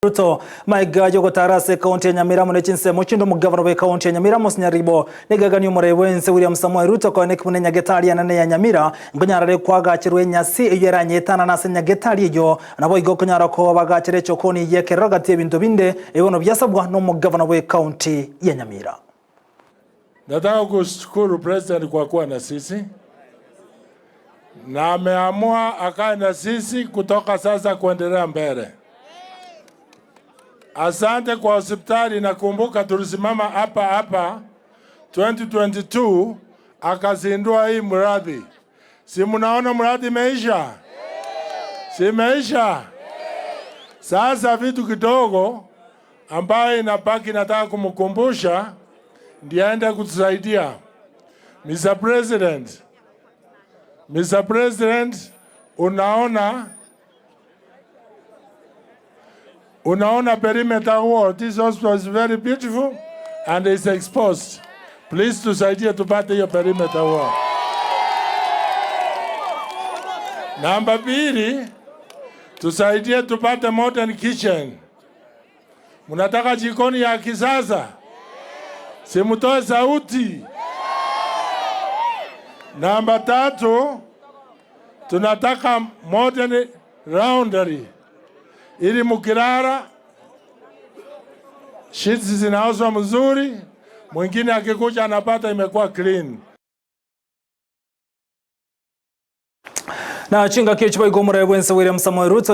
Ruto maiga yogotara ase ekaunti ya Nyamira amo ne chinsemo chinde omogavana bwe ekaunti ya Nyamira Amos Nyaribo nigo omorei bwense William Samoei Ruto koe neki buna enyagetari enene ya Nyamira nkonyarare kwagacherwa enyasi eyio eranyetanana ase enyagetari eyio naboigo okonyara kobagachera echokoni y'ekerero gati y'ebinto binde ebi bono biasabwa nomogavana bwe ekaunti ya Nyamira. Nataka kushukuru president kwa kuwa na sisi na ameamua akae na sisi kutoka sasa kuendelea mbele. Asante kwa hospitali. Nakumbuka tulisimama hapa hapa 2022 akazindua hii mradi. Si mnaona mradi imeisha? Si imeisha? Sasa vitu kidogo ambayo inabaki nataka kumkumbusha ndiye aende kutusaidia. Mr. President, Mr. President, unaona perimeter wall. This hospital is very beautiful and is exposed. Please tusaidie tupate hiyo perimeter wall. Namba pili, tusaidie tupate modern kitchen. Mnataka jikoni ya kisasa? Simutoe sauti. Namba tatu, tunataka modern laundry ili mukilala sheets zinaoshwa mzuri, mwingine akikuja anapata imekuwa clean. Na chinga kichiba igomora bwense William Samoei Ruto.